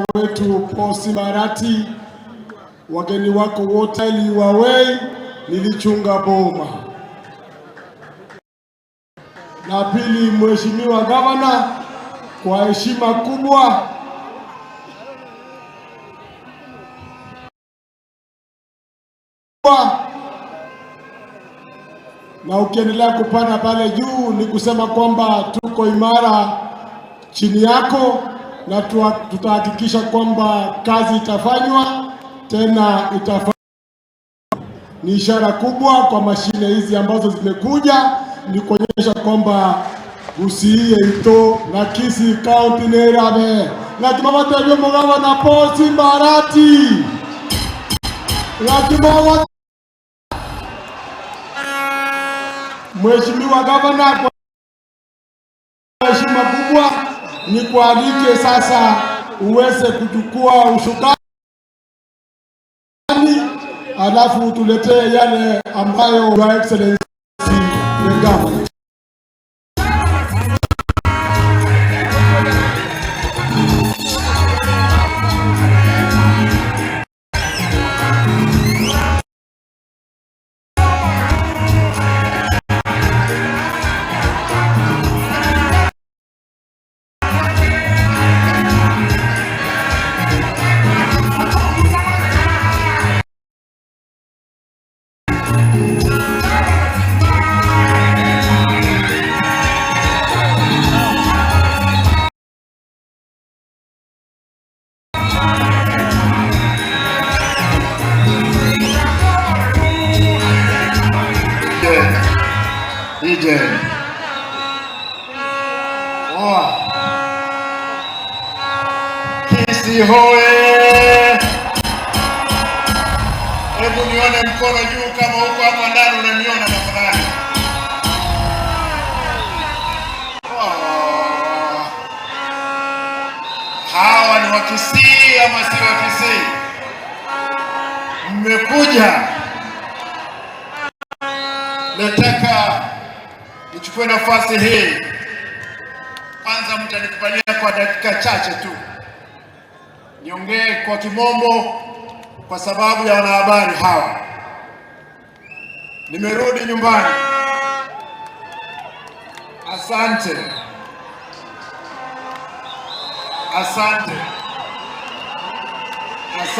Wetu Paul Barati, wageni wako wote liwawei, nilichunga boma. Na pili, Mheshimiwa Gavana, kwa heshima kubwa na ukiendelea kupanda pale juu ni kusema kwamba tuko imara chini yako na tutahakikisha kwamba kazi itafanywa tena itafanywa. Ni ishara kubwa kwa mashine hizi ambazo zimekuja, ni kuonyesha kwamba Gusii ito na Kisii County nerabe lakini mugabana Paul Simbarati lakini Mheshimiwa Gavana, kwa heshima kubwa nikualike sasa uweze kuchukua usukani, alafu tuletee yale ambayo Your Excellency the Governor. DJ. Poa. Kisii hoye! Hebu nione mkono juu kama huko hapa ndani unaniona tafadhali. Oh. Hawa ni Wakisii ama si Wakisii? Mmekuja, nataka nichukue nafasi hii kwanza, mtanikubalia kwa dakika chache tu niongee kwa kimombo kwa sababu ya wanahabari hawa. Nimerudi nyumbani, asante, asante.